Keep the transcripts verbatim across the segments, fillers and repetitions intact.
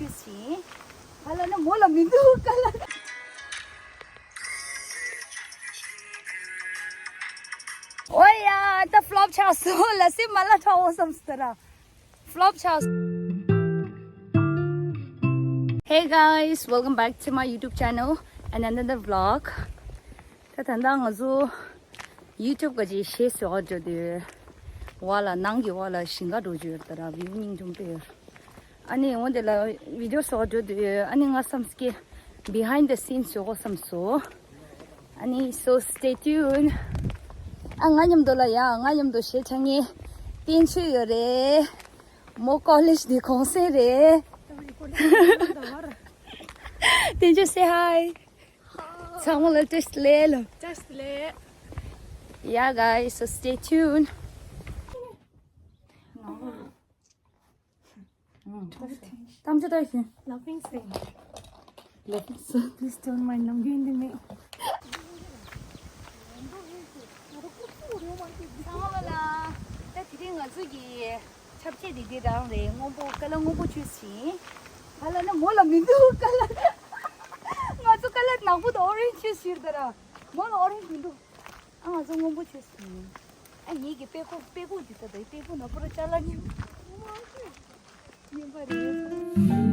ཞིང་། ཧ་ལ་ན་མོ་ལ་མི་འདུག་ག་ལ། ཨོ་ཡ། ད་ཕློབ་ཆགས་སོང་། ལ་སེ་མ་ལ་ཁྲའོ་བསམ་སྟ་ར། ཕློབ་ཆགས། Hey guys, welcome back to my YouTube channel and another vlog. ད་ད་ལྟ་ང་ཚོ་YouTube ག་ཅིག་ཤེས་སོ་འགྲོ་དུས་བ་ལ་ནང་གི་བ་ལ་ཞིང་ཁ་འགྲོ་རྒྱུ་ཡོད་ད་ར། བིའུ་སྙིང་རྗེ་པོ་ཡོད། ཨ་ནི་འོན་ཏེ་ལ་བི་ཌིའོ་སོགས་འགྲོ་དུས་ཨ་ནི་ང་བསམ་སྐྱེ་behind the scenes ཡོད་གོ་བསམ་སོ། ཨ་ནི་so stay tuned. ཨ་ང་མཉམ་དུ་ལ་ཡ་ང་མཉམ་དུ་ཞེ་ཆ་ངེ་བསྟན་ཆོས་ཡོད་རེད། མོ་ཀོ་ལེཇ་འདི་གུང་སེང་རེད། བསྟན་ཆོས་say hi. ཚང་མ་ལ་བཀྲ་ཤིས་བདེ་ལེགས། བཀྲ་ཤིས་བདེ་ལེགས། Yeah guys, so stay tuned. གཏམ་བརྗོད་ད་ཞུ། Laughing same. Laughing same. Please don't mind. ལམ་རྒྱུན་འདི་མེད། ཚང་མ་ལ། ད་དེ་རིང་ང་ཚོ་གི་ཆབ་ཆས་འདི་འདི་རང་རེད། སྔོན་པོ་ཀ་ལ་སྔོན་པོ་ཆུ་ཞིང་། ཧ་ལ་ན་མོ་ལ་མི་འདུག་ཀ་ལ། ང་ཚོ་ཀ་ལ་ནག་པོ་དང་ཨོ་རེན་ཇི་ཆུ་ཞིར་ད་ར། མོ་ལ་ཨོ་རེན་ཇི་མི་འདུག་ཨ་ང་ཚོ་སྔོན་པོ་ཆུ་ཞིང་། ཨ་ངེད་ཀྱི་དཔེ་ཁུག་དཔེ་ཁུག་འདི་ད་ད་དཔེ་ཁུག་ན་པུ་ར་ཅ་ལག་ཉིན་ཉིན་པ་རེད།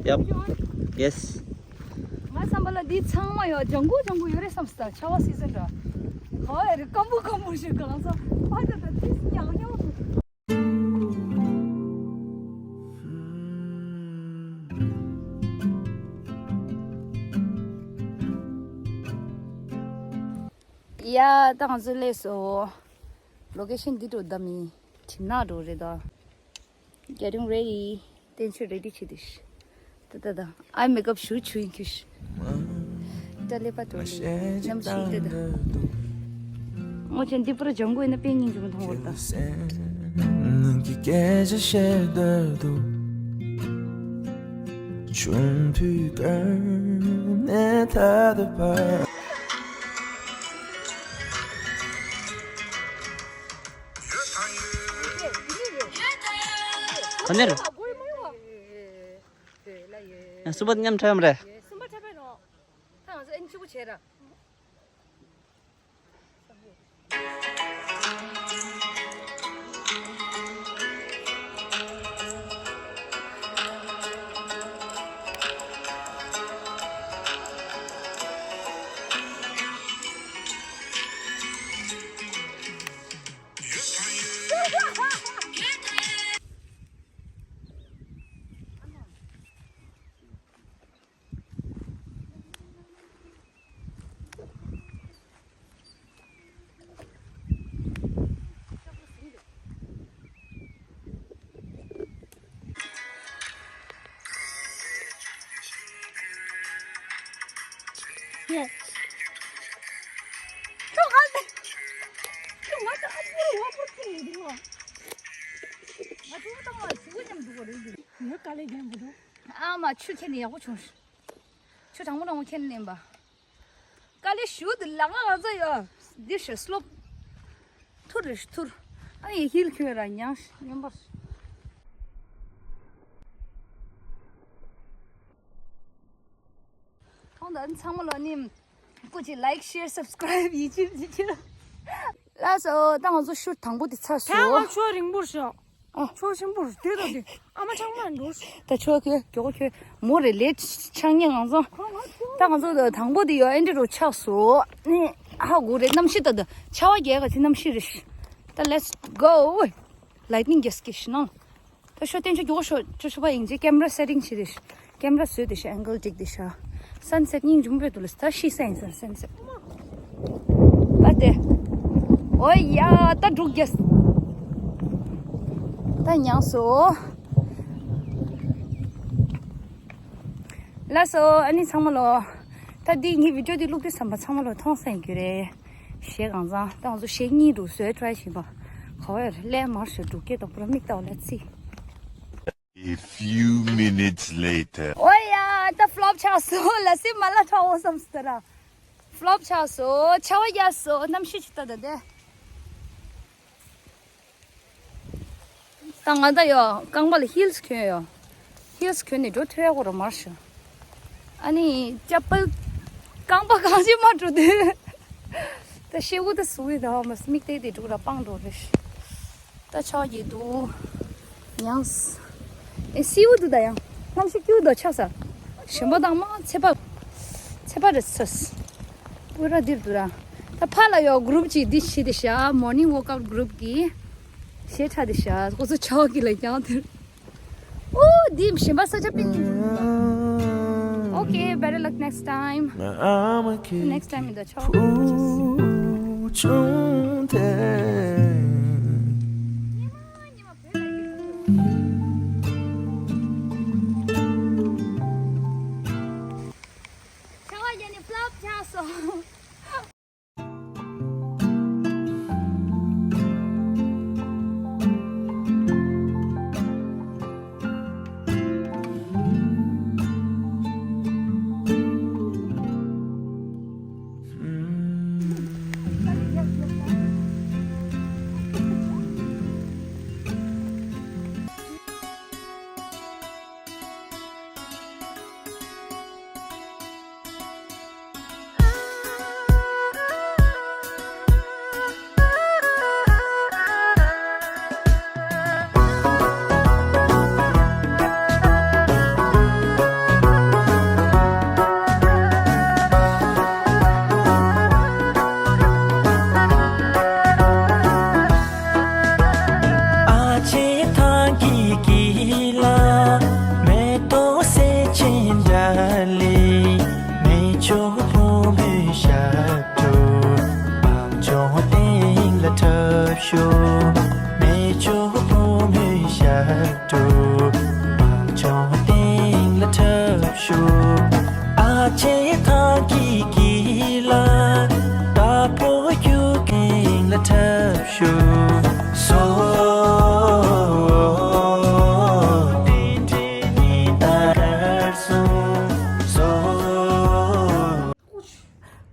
Yep. Yes. ང་བསམ་པ་ལ་འདི་ཚང་མ་ཡོད། ལྗང་གུ་ལྗང་གུ་ཡོད་རེད་བསམ་སོང་། ཆར་པ་སི་ཛན་འདྲ། ག་བ་ཡ་རེད། སྐམ་པོ་སྐམ་པོ་ཞིག་གང་ས་ཕ་ག་ད་ཏིས་ཉག་ཉག་འདུག་ཡ། ད་ང་ཚོ་སླེབས་སོང་། ལོ་ཀེ་ཤན་འདི་འགྲོ་ད་མི་གྲིམ་ནག་འགྲོ་རེད་ད། Getting ready. བསྟན་ཆོས་ready བྱེད་དེ་ཤི། ད་ད་ད། ཨའི་མེག་ཨབ་ཞུ་ཆུ་ཡིན་ཁྱོད་ཤི། ད་ལེ་པ་ཏོ་ནམ་ཤི་ད་ད། ངོ་ཆེན་འདི་པུ་ར་ལྗང་གུ་ཡིན་ན་དཔེ་སྙིང་རྗེ་མོ་མཐོང་བར་ད། ག་ནས་རེད། ཡང་སུ་པ་མཉམ་འཁྲབ་ཡམ་རེད། སུ་པ་འཁྲབ་པའི་རོགས། ད་ང་ཚོ་ཨེན་ཆུ་བོ་བྱས་ར། ཨ་མ་ཆུ་ཁྱེར་ནས་ཡག་པོ་བྱུང་། ཆུ་གྲང་མོ་གྲང་མོ་ཁྱེར་ནས་ལེན་པ། དཀའ་ལས་ཞུ་དུ་ལང་ང་ང་ཚོ་ཡོད། འདི་ཞེ་སློབ། ཐུར་རེ་ཐུར། ཨ་ཡེ་ཧིལ་ཁྱོད་ར་ཉང་ཉམས་པར། ཐོང་ད་ཚང་མ་ལོ་ནིམ། སྐུ་མཁྱེན་like share subscribe ཡིད་ཆེས་ཡིད་ཆེས། ལགས་སོ། ད་ང་ཚོ་ཤུར་དང་པོ་དེ་ཚར་ད་སོང་། ང་ཆོ་རིང་པོར་ཤོག་ཨ། ཆོ་ཆེན་པོར་དེ་དང་དེ་ཨ་མ་ཆང་མ་འགྲོ་ཤོག་ད་ཆོ་ཁྱོད་མགྱོགས་ཁྱོད་མོ་རེ་ལས་ཆང་ཉེ་ང་ཚོ། ད་ང་ཚོ་དང་པོ་དེ་ཡོད་ཨེ་འདྲ་རུ་ཆགས་སོ། ནི་ཧ་གོ་རེད། གནམ་གཤིས་ད་ད་ཆར་པ་རྒྱག་ག་ཚི་གནམ་གཤིས་རེད། ད་let's go. Lightning gas ཀྱི་ཤི་ནང་། ད་ཤོ་བསྟན་ཆོས་མགྱོགས་ཤོ་ཆོ་ཆོ་པ་ཡིན་རྗེས་camera setting བྱེད་དེ་ཤི། camera བཟོས་དེ་ཤི་angle སྒྲིག་དེ་ཤ། Sunset སྙིང་རྗེ་མོ་དཔེ་འདུག་ལ་ད་ཤི་ས་ཡིན་ས་sunset། ད་དེ། ཨོ་ཡ་ད་འབྲུག་རྒྱས། ད་ཉང་སོ། ལགས་སོ་ཨ་ནི་ཚང་མ་ལོ། ད་འདི་ངའི་video འདི་བླུགས་དུས་བསམ་པ་ཚང་མ་ལོ་མཐོང་སེང་རྒྱུ་རེད། གཞས་གང་ཚང་ད་ང་ཚོ་གཞས་གཉིས་འདུག་བཟོས་try བྱེད་པ། ག་བ་ཡོད་ལས་མར་ཞོ་འབྲུག་སྐད་དང་པུ་ར་མིག་ལྟ་བ་ལ་རྩིས། A few minutes later. ཨོ་ཡ། ད་ཕི་ལོབ་ཆགས་སོང་། ལ་སི་མ་ལ་ཁྲ་འོ་བསམ་སྟེ་ར། ཕི་ལོབ་ཆགས་སོང་། ཆར་པ་བརྒྱབ་སོང་། གནམ་གཤིས་ཅིག་ད་ད་དེ། ད་ང་ད་ཡོ་རྐང་པ་ལ་ཧིལ་སི་གྱོན་ཡོ། ཧིལ་སི་གྱོན་ནས་འགྲོ་ཐུབ་ཡ་གོ་ར་མར་ཤོ། ཨ་ནི་ཅ་པལ་རྐང་པ་གང་ཅི་མ་འགྲོ་དུས། ད་ཤེ་གུ་ད་སུ་ཡི་ད་མ་མིག་ཏེ་དེ་འགྲོ་ར་སྤང་འགྲོ་རེ་ཤི། ད་ཆོག་གི་འདུག་ཡང་། ཨེ་སིའུ་འདུག་ད་ཡང་། གནམ་གཤིས་སྐྱིད་འདུག་ཆགས་ས། ཞིམ་པོ་དང་མ་ཚད་པ། ཚད་པ་རེད་ཚོས། པུ་ར་འདིར་འདུག་ར། ད་ཕ་ལ་ཡོ་གུ་རུབ་ཅིག་འདི་ཤི་དེ་ཤ་མོར་ནིང་ཝོག་ཨའུཊ་གུ་རུབ་ཀྱི། ཞེ་ཁྲ་དེ་ཤ་ཁོ་ཚོ་ཆོག་གི་ལ་ཡང་དེར། ཨོ་འདི་ཞིམ་པ་ས་ཆ་པིན་ཅིག་འདུག Okay, better luck next time. Next time in the show.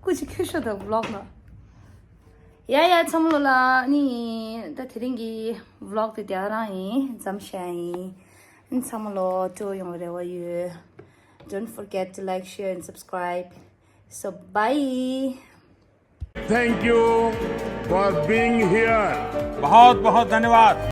ཀུ་ཅི་ཁྱོད་ཤོད་དང་བི་ལོག་ལ། ཡ་ཡ་ཚང་མ་ལོ་ལ་ནི་ད་དེ་རིང་གི་བི་ལོག་དེ་དེ་རང་ཡིན། མཚམས་བཞག་ཡིན། ཚང་མ་ལོ་སྤྲོ་ཡོང་རེ་བ་ཡོད། Don't forget to like, share and subscribe. So bye. Thank you for being here. बहुत बहुत धन्यवाद।